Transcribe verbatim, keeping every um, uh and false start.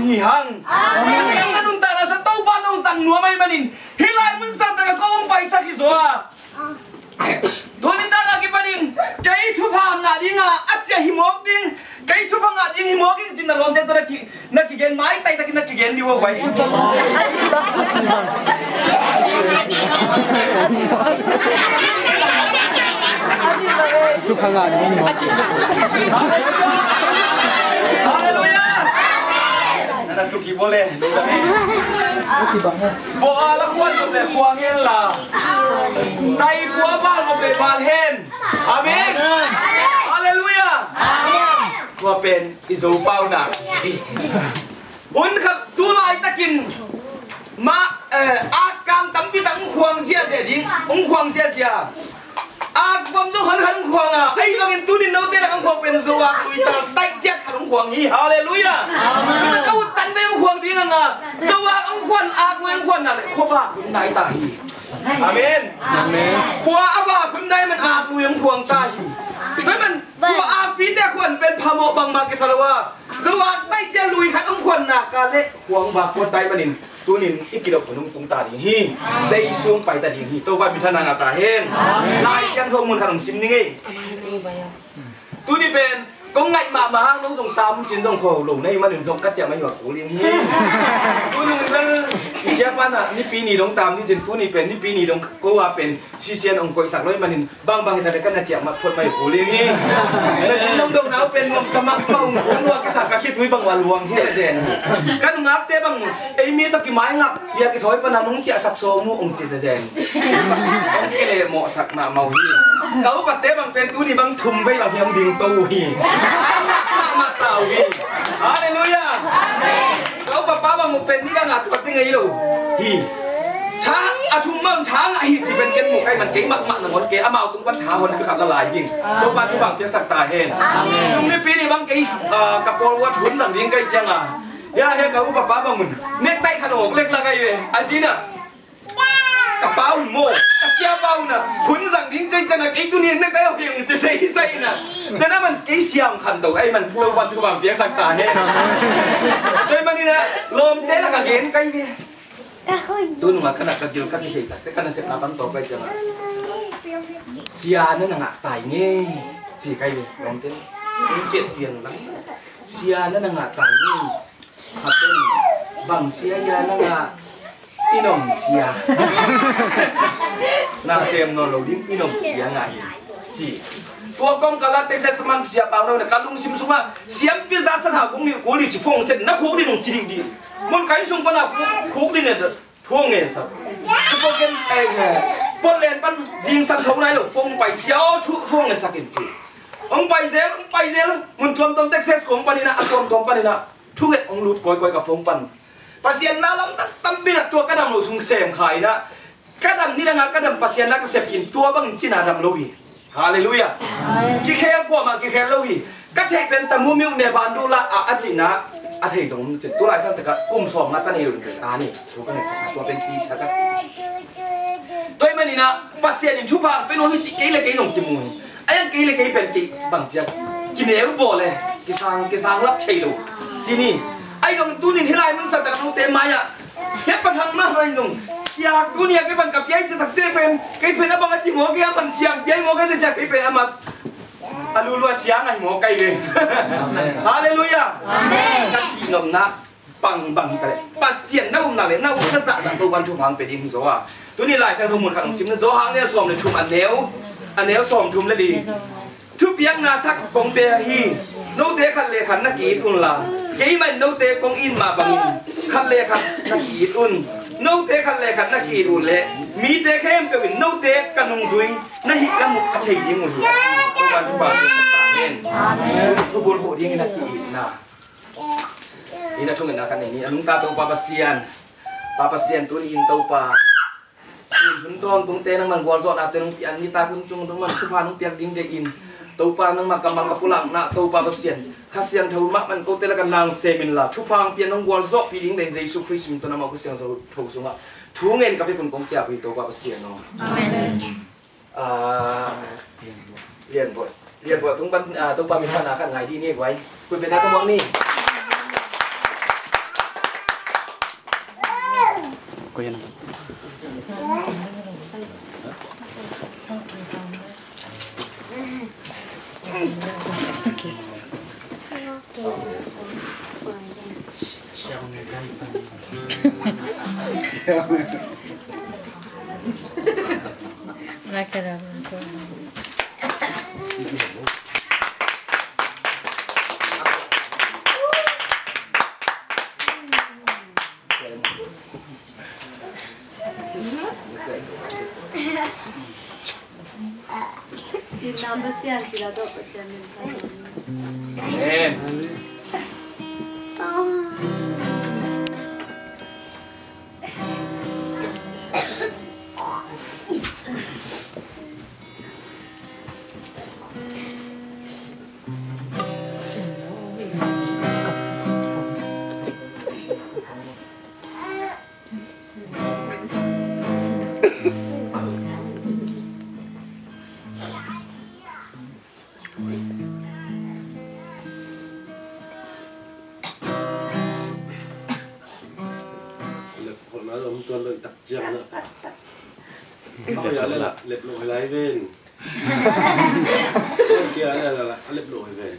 hi hang. Amen. Amen. Na nuntakna sa Topa nong zang nuam ahih manin hih lai mun sangtak ah kong paisa hi zaw a. Tuni tak a kipanin kei thupha ngah ding a, a ciah hi mawk ding, kei thupha ngah ding hi mawk ding cin na lawmte tawh na ki, na kigen, maitai takin na kigen dih uh bai. Thupha ngah ding hi mawk. Halleluia. Na na tuki bole. Bawh a la khuan nop le khuang hen la, tai khua val nop le val hen. Amen. Halleluia. Tua pen i Zo pau nak. Hun khat tu laitakin mah, eh, ak kang tampi tak hong khuang ziazia ding, hong khuang ziazia. Ak bom zong khan khan hong khuang a, ahi zongin tunin note lak hong khuang pen Zo ak lui tal taih ciat khan hong khuang hi. Halleluia. Amen. Ka ut tan bei hong khuang ding a nga, Zo ak hong khuan, ak lui hong khuan nak leh khua vak hun nai ta hi. Amen. Amen. Khua a vak hun nai man ak lui hong khuang ta hi. Tua man khua akpite khuan pen phamawh bangmah kisa lo a, Zo ak taih ciat lui khat hong khuan nak a leh khuang vak khuan ta hi manin tunin i kidop hun hong tung ta ding hi. Zeisu hong pai ta ding hi. Topa minthanna ngah ta hen. Lai Siangtho mun khat hong sim ning ei. Tuni pen kong ngaih mahmah hang, nong zong tam cin zong kho lo na hih manin zong ka ciah mah hi, hua kul ding hi. Tuni pen siapa na Nipi ni dong tam ni cin, tuni pen Nipi ni dong ko a pen sisian hong koihsak lo hih manin bangbang hi ta te ka na ciah mah phot mah hi, kul ding hi. Na cin dong dong nau pen nuam sa mah pau, hong lua kisa ka khitui bang ua luang hi ta zen. Ka nungakte bang ei mi tawh kimai ngap dia kithawi pana nung ciahsak sawm uh hong ci zezen. Hong kile mawhsak mahmah uh hi. Ka upate bang pen tuni bang thum vei bang hiam ding to uh hi. Mahmah ta uh hi. Halleluia. Ka upapa bang mu pen ni dang a tua ti ngei lo hi. Tha a thum man tha ngah hi ci pen ken mu kai man kei mahmah nangawn kei amau tung pan tha hon pi khat la lai ding. Topa thu bang piaksak ta hen. Nung Nipi ni bang kei, ah, ka pawl ua thun zang ding kai ciang a. Ya, ya, ka upapa bang mun. Nektai khat awk lek la kai ve. A zina. Ka pa un maw, ka siapa un a, hun zang ding cei ciang a kei tuni nektai awk hiang ci sei sei na. Tena man kei siam khan to, ei man Topa thu bang piaksak ta hen. Tei man ina, lawmte lak a gen kai ve. Tu nung a ka na ka gil ka kithei tak, te ka nasepna pan tawk kai ciang a. Sia na na ngah tai ngei, ci kai ve, lawmte. Tung ciat pian lang. Sia na na ngah tai ngei. Khat pen bang sia hia na ngah, i nom sia. Na sem nawn lo ding, i nom sia ngah hi, ci. Tua kawmkal ah Texas man sia pau no na ka lungsim sungah siampi za sa tha kong nih kul ding ci fong sen na khuk ding nong ci dih dih. Mun kai sung pan a khuk ding ne thu nge sak. Supoken, eh, Portland pan zingsang tho nai lo fong pai sia aw thu, thu nge sak in ci. Hong pai zel, hong pai zel, mun tuamtuam Texas kong pan ina, a tuamtuam pan ina. Thunget hong lut kawikawi ka phone pan. Pasian na lamdang tampi na tua ka dam lo sung sem kha ina. Ka dam ni dang a ka dam Pasian na ka sep in tua bangin cina dam lo hi. Halleluiah. Kikhel kuamah kikhel lo hi. Ka theih pen tamu miu ne bandu la a, a cina a thei zong om cin. Tulai sang taka kum sawm nga ta nei lo in pen ta ni. Tua ka ngai sak tua pen pi sa ka. Tua hi manina Pasian in thupha pen hong hi ci kei le kei zong kimu hi. A iang kei le kei pen kei bang ciang kineu bawl le kisang, kisang lap thei lo. Cini. Ai zong tunin hilai mun sa tak note mai-ah. Hiat pathang mah hai zong. Siak tuni a kei pan ka piai citak te pen. Kei pen a bang a ci maw kei a pan siang piai maw kei te ciak kei pen a mat. A lulua siang a hi maw kei ve. Halleluiah. Amen. Ka ci nopna. Bang, bang hi ta leh Pasian na upna le na upna zahzah Topa'n thupha hong pia ding hi zaw a. Tuni Lai Siangtho mun khat hong sim na, Johan a lian sawm le thum a neu, a neu sawm thum le li. Thupiakna thak kong pia hi. Note khat le khat na ki-it un la, keimah in note kong it mah bangin khat le khat na ki-it un. Note khat le khat na ki-it uh leh mite khempeuh in note ka nungzui na hih na muh a thei ding uh hi. Topa'n thupha hong pia ta hen. Thubul huh dingin a ki-itna. Ina thungetna khat nei ni, a nungta Topa Pasian. Pa Pasian, tuni in Topa, tun hun tawntungte nangman gualzawhnate nong piak, nitak hun tungtung man thupha nong piak ding deihin Topa nangmah kammal ka pulakna Topa Pasian, Kha Siangtho mahmah kote lakah nang sem inla thupha hong piak nong gualzawhpih ding deihin Jesu Khrist min tawh nangmah Kha Siangtho sungah thu ngen ka pia kun kong kiap hi Topa Pasian aw. Amen. Ah, Lian Buai. Lian Buai tung pan, ah, Topa min pan a khat ngai dih ni guai. Kun pen a tung wang ni. Din nam Pasian sila to, Pasian min. Amen. Lep khol na om tuan lo i tak ciang na. Aw ya le la lep lo hi lai ven. Kia le la la lep lo hi ven.